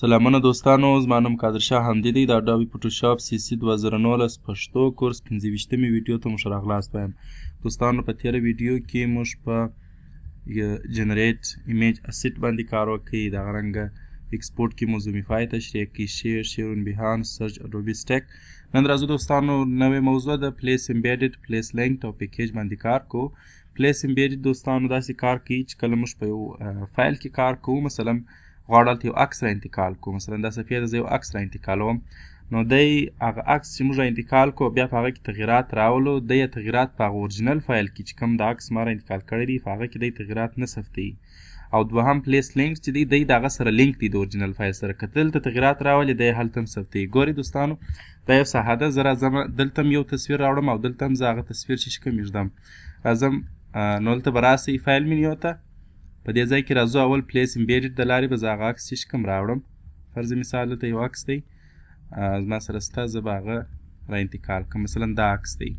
سلامونه دوستانو، زما نوم قادر شاه حمدي دی. د اډوبي فوټوشاپ سی سی 2019 پښتو کورس 25مې ویډیو ته مو ښه راغلاست وایم. دوستانو، په تېره ویډیو کې موږ په generate image asset باندې کار وکړي، دغه رنګه export کې مو Zoomify تشریح کړي، share، share on Behance، search Adobe Stock. نن راځو دوستانو، نوې موضوع ده place embedded، place link او package باندې کار کوو. place embedded دوستانو داسې کار کوي چې کله موږ په یو فایل کې کار کوو، مثلا غواړو هلته یو عکس را انتقال کړو، مثلا دا صفحې ته زه یو عکس را انتقالوم، نو دی هغه عکس چې موږ را انتقال کړو بیا په هغه کې تغیرات راولو، دی یې تغیرات په هغه original فایل کې چې کوم د عکس ما را انتقال کړی دی په هغه کې دی تغیرات نه ثبتوي. او دوهم place link چې دی، دی د هغه سره لینک دی د original فایل سره، که دلته تغیرات راولي دی هلته هم ثبتوي. ګورئ دوستانو، دا یو ساحه ده، زه راځم دلته هم یو تصویر راوړم او دلته هم زه هغه تصویر چې کوم ږدم. راځم نو دلته به راسئ file menu ته، په دې ځای کې راځو اول place embedded د لارې به زه هغه عکس چې کوم راوړم. فرض مثال دلته یو عکس دی زما سره سته، زه به هغه را انتقال کړم. مثلا دا عکس دی،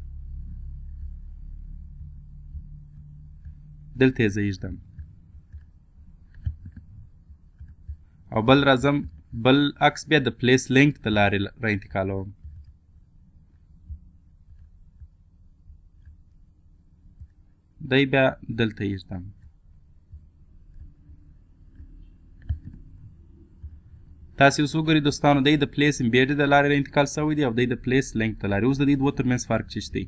دلته یې زه ایږدم. او بل راځم بل عکس بیا د place link د لارې را انتقالوم. دی بیا دلته ایږدم. تاسې اوس وګورئ دوستانو، دی د place embedded د لارې را انتقال شوی دی او دی د place link د لارې. اوس د دې دوو ترمنځ فرق څه دی؟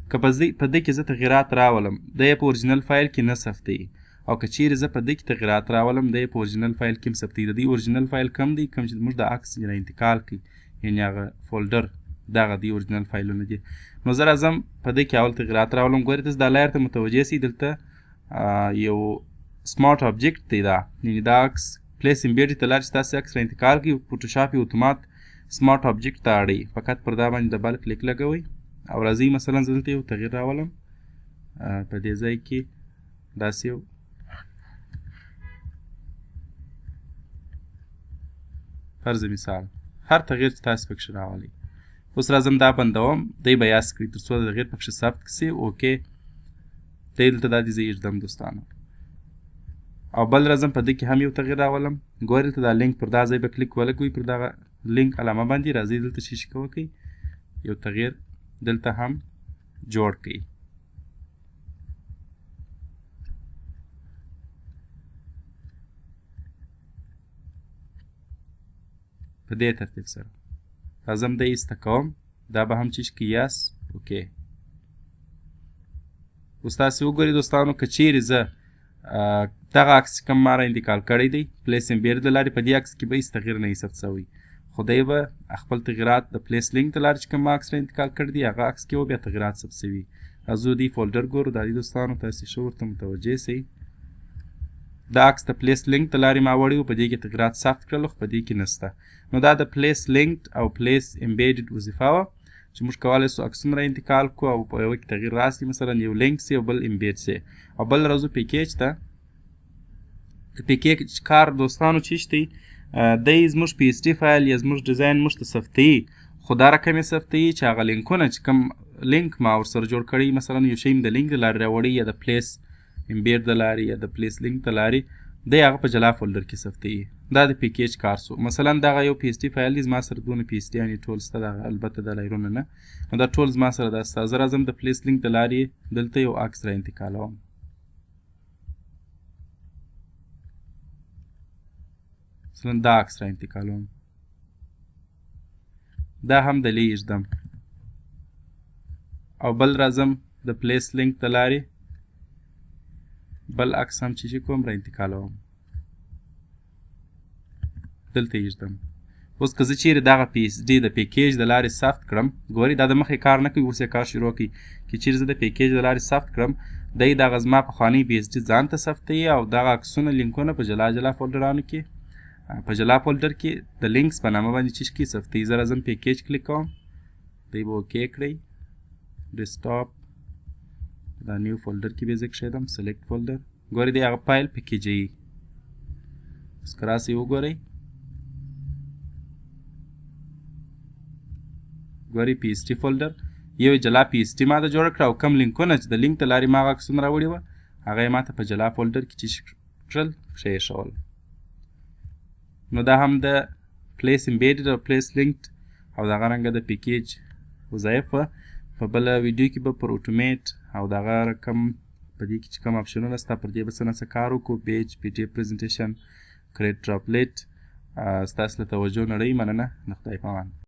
که په دې کې زه تغیرات راولم، دی په original فایل کې نه ثبتوي، او که چیرې زه په دې کې تغیرات راولم، دی په original فایل کې هم ثبتوي. د دې original فایل کوم دی؟ کوم چې موږ د عکس را انتقال کړي، یعنې هغه folder دغه دی original فایلونه دي. نو زه راځم په دې کې اول تغیرات راولم. ګورئ تاسو دا layer ته متوجه سئ، دلته یو smart object دی دا، یعنې دا عکس place embedded ته لار چې تاسې عکس را انتقال کړئ، فوټوشاپ یې اتومات smart object ته اړوي. فقط پر دا باندې double click لګوئ او راځئ مثلا زه دلته یو تغییر راولم. په دې ځای کې داسې یو فرض مثال هر تغییر چې تاسې پکښې راولئ. اوس راځم دا بندوم، دی به yes کړي تر څو د تغییر پکښې ثبت کړي. okay، دی دلته دا دي زه ایږدم دوستانو. او بل راځم په دې کې هم یو تغییر راولم. ګورئ دلته دا لینک پر دا ځای به کلیک ولګوئ، پر دغه لینک علامه باندې راځئ دلته چې شي وکړئ، یو تغییر دلته هم جوړ کړئ. په دې ترتیب سره راځم دی ایسته کوم، دا به هم چې کړي yes، okay. اوس تاسې وګورئ دوستانو، که چیرې زه دغه عکس کوم ما را انتقال کړی دی place embed د لارې، په دې عکس کې به هېڅ تغییر نه وي ثبت شوی، خو دی به خپل تغییرات د place link د لارې چې کوم ما عکس را انتقال کړی دی هغه عکس کې به بیا تغییرات ثبت شوي. راځو دې folder ګورو. دا دی دوستانو، تاسې ښه ورته متوجه سئ. دا عکس د place link د لارې ما وړی و، په دې کې تغییرات ثبت کړل، خو په دې کې نشته. نو دا د place link او place embedded وظیفه وه چې موږ کولی سو عکسونه را انتقال کړو او په یوه کې تغییر راسي، مثلا یو لینک سي او بل embed سي. او بل راځو package ته. د package کار دوستانو چیش دی؟ دی زموږ PSD فایل یا زموږ design موږ ته ثبتوي، خو دا رقم یې ثبتوي چې هغه لینکونه چې کوم لینک ما ورسره جوړ کړی، مثلا یو شی مې د لینک د لارې راوړی یا د place embed د لارې یا د place link د لارې، دی هغه په جلا folder کې ثبتوي. دا د package کار سو. مثلا دغه یو PSD فایل دی زما سره، دونه PSD یعنې ټول سته، دغه البته د layer ونه نه، نو دا ټول زما سره دا سته. زه راځم د place link د لارې دلته یو عکس را انتقالوم. مثلا دا عکس را انتقالوم، دا هم د لی ایږدم. او بل راځم د place link د لارې بل عکس هم چې کوم را انتقالوم، دلته یې ږدم. اوس که زه چیرې دغه PSD د package د لارې ثبت کړم، ګورئ دا د مخې کار نه کوي، اوس یې کار شروع کوي. که چیرې زه د package د لارې ثبت کړم، دی دغه زما پخوانی PSD ځان ته ثبتوي او دغه عکسونه لینکونه په جلا جلا folder انو کې، په جلا folder کې د links په نامه باندې چې کې ثبتوي. زه راځم package کلیک کوم، دی به okay کړئ، desktop دا new folder کې به زه کښېږدم، select folder. ګورئ دی هغه فایل package وي. اوس که راسئ وګورئ، ګورئ PSD folder یو جلا PSD ما ته جوړه کړه او کوم لینکونه چې د لینک د لارې ما هغه عکسونه راوړي وه هغه یې ما ته په جلا folder کې چې کړل کښېښول. نو دا هم د place embedded او place linked او دغه رنګه د package وظایف وه. په بله ویډیو کې به پر automate او دغه رقم په دې کې چې کوم آپشنونه سته پر دې به څه نه څه کار وکړو. بیج، پی ډي اف پریزنټیشن، کریټ ډراپلیټ. ستاسو له توجه نړۍ مننه، د خدای په امان.